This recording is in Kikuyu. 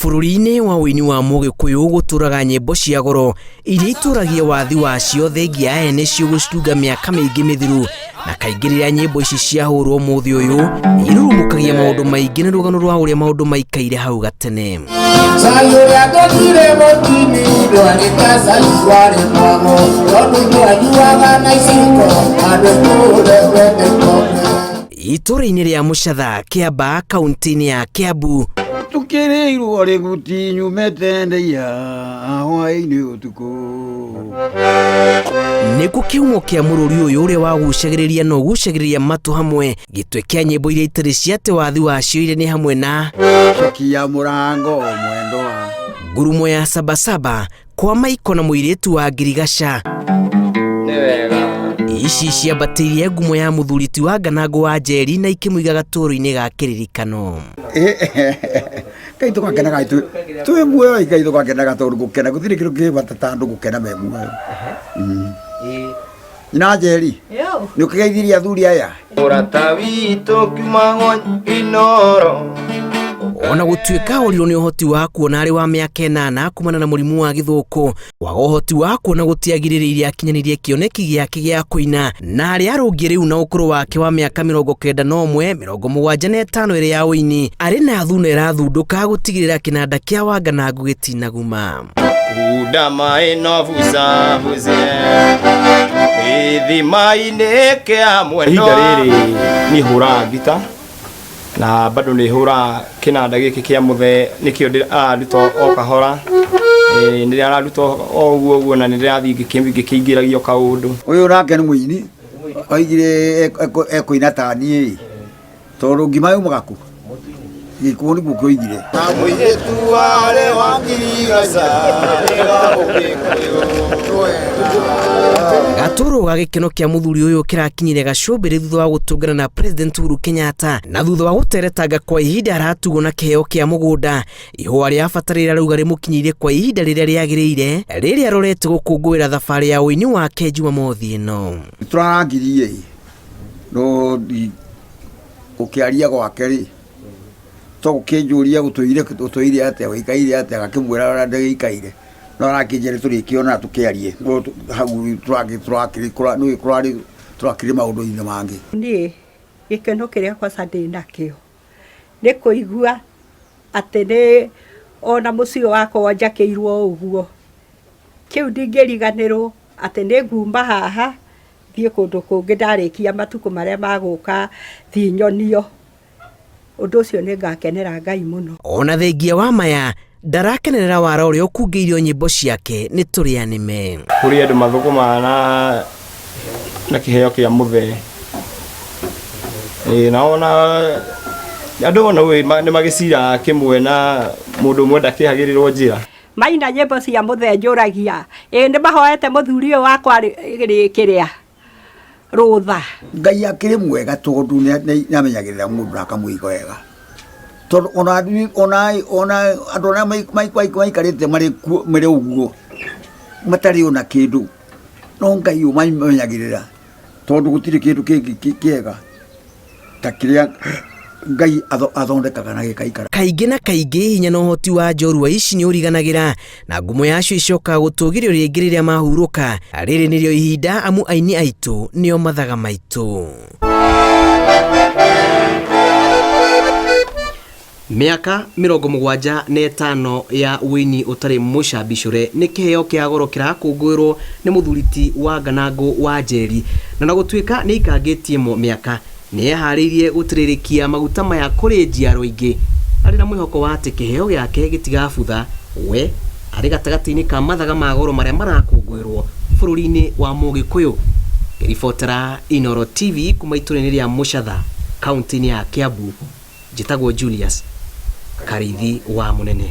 Bũrũri-inĩ wa ũini wa Mũgĩkũyũ gũtũraga nyĩmbo cia goro iria itũragia wathi wacio thengia ya ene cio gũcitunga mĩaka mĩingĩ mĩthiru, na kaingĩ rĩrĩa nyĩmbo ici ciahũrwo mũthĩ ũyũ irurumũkagia maũndũ maingĩ na rũgano rwa ũrĩa maũndũ maikaire hau gatene. Cai ũrĩa ngũthire mũtini ndwarĩ ta cai warĩ mwago tondũ twanyuaga na iciko handũ tũre wende kombe. Itũũra-inĩ rĩa Mũcatha, Kĩambaa, kaunti-inĩ ya Kĩambu. Tukĩrĩirwo rĩguti nyumĩte ndaiya hwaĩ-inĩ ũtukũ. Nĩkuo kĩhumo kĩa mũrũri ũyũ ũrĩa wagucagĩrĩria na ũgucagĩrĩria matũ hamwe. Gĩtwe kĩa nyĩmbo iria itarĩ cia atĩ wathi wacio iria nĩ hamwe na Cokia mũrango mwendwa. Ngurumo ya Sabasaba, Kwa Maiko na mũirĩtu wa Ngirigaca. Nĩ wega. Ici ciambatĩirie ngumo ya mũthuri ti wa Nganangũ wa Njeri na ikĩmũiga gatũũrũ-inĩ ga kĩririkano. Ngai tũgakenaga twĩ muoyo, Ngai tũgakenaga tondũ gũkena gũtirĩ kĩndũ kĩ bata ta andũ gũkena me muoyo. Nyina Njeri, nĩ ũkĩgeithirie athuri aya? Ũrata witũ kiuma Inoro. Ona gũtuĩka orirwo nĩ ũhoti wa kuona arĩ wa mĩaka ĩnana kumana na mũrimũ wa gĩthũkũ, kwaga ũhoti wa kuona gũtiagirĩrĩirie akinyanĩrie kĩoneki gĩake gĩa kũina, na harĩa arũngiĩ rĩu na ũkũrũ wake wa mĩaka 91, 75 ĩrĩ ya ũini, arĩ na thuna ĩrathundũka gũtigĩrĩra kĩnanda kĩa Wanganangũ gĩtinaguma. Kunda maĩ no buca buce gĩthima-inĩ kĩa mwendwa. Ihinda rĩrĩ niĩ hũraga ngita na bado nĩ hũraga kĩnanda gĩkĩ kĩa mũthee, nĩkĩo araruta o kahora. Nĩ araruta o ũguo ũguo na nĩ ndĩrathiĩ ngĩkĩingĩragio kaũndũ. Ũyũ nake nĩ mũini, oigire ekũina ta niĩ, tondũ ngima yumaga kũ? Gĩkũyũ nĩguo kĩoigire. Na mũirĩtu warĩ wa Ngirigaca nĩ wa Ũgĩkũyũ. Gatũrũ ga gĩkeno kĩa mũthuri ũyũ kĩrakinyire gacũmbĩrĩ thutha wa gũtũngana na President Uhuru Kenyatta na thutha wa gũteretanga kwa ihinda aratugwo na kĩheo kĩa mũgũnda. Ihũa rĩa bata rĩrĩa rauga rĩmũkinyĩire kwa ihinda rĩrĩa rĩagĩrĩire rĩrĩa arorete gũkũngũĩra thabarĩ ya ũini wake Jumamothi ĩno. Tũrarangirie no gũkĩaria gwake rĩ to gũkĩnjũria gũtũire gũtũire atĩa ũikaire atĩa ngakĩmwĩra ũrĩa ndĩgĩikaire no arakĩnjĩra tũrĩkĩona tũkĩarie no hau tũrakĩrĩ tũrakĩrĩ maũndũ-inĩ mangĩ. Niĩ gĩkeno kĩrĩa kwanza ndĩ nakĩo nĩ kũigua atĩ nĩ ona mũciĩ ũyũ wakwa njakĩirwo ũguo, kĩu ndingĩriganĩrwo atĩ nĩ nguma haha thiĩ kũndũ kũngĩ ndarĩkia matukũ marĩa magũka thiĩ nyonio. Ũndũ ũcio nĩ ngakenera Ngai mũno. Ona thengia wa maya ndarakenerera wara ũrĩa ũkungĩirio nyĩmbo ciake nĩ tũrĩa nĩme. Kũrĩ andũ mathũkũmaga na kĩheo kĩa mũthee. Ĩĩ na ona andũ ona nĩ magĩciraga kĩmwe na mũndũ ũmwe ndakĩhagĩrĩrwo njĩra. Maina nyĩmbo cia mũthee njũragia, ĩĩ nĩ mahoete mũthuri ũyũ wakwa kĩrĩa rũtha. Ngai akĩrĩ mwega tondũ nĩ amenyagĩrĩra mũndũ na akamũiga wega. Tondũ ona ona andũ arĩa maikarĩte marĩ kuo marĩ ũguo matarĩ ona kĩndũ, no Ngai ũmamenyagĩrĩra tondũ gũtirĩ kĩndũ kĩngĩ kĩega ta kĩrĩa Ngai athondekaga na gĩkaikara. Kaingĩ na kaingĩ hinya na ũhoti wa njorua ici nĩ ũriganagĩra na ngumo yacio icokaga gũtũgĩrio rĩngĩ rĩrĩa mahurũka. Rĩrĩ nĩrĩo ihinda amu aini aitũ nĩo mathaga maitũ. Mĩaka 75 ya ũini ũtarĩ mũcambicũre nĩ kĩheo kĩa goro kĩrakũngũĩrwo nĩ mũthuri ti Wanganangũ wa Njeri, na ona gũtuĩka nĩ aikangĩtie mĩaka, nĩ eharĩirie gũtĩrĩrĩkia maguta maya kũrĩ njiaro ingĩ, arĩ na mwĩhoko wa atĩ kĩheo gĩake gĩtigabutha, we arĩ gatagatĩ-inĩ ka mathaga ma goro marĩa marakũngũĩrwo bũrũri-inĩ wa Mũgĩkũyũ. Ngĩribotera Inooro TV kuma itũra-inĩ rĩa Mũcatha, kaũntĩ-inĩ ya Kĩambu, Njĩtagwo Julius Karĩithi wa Mũnene.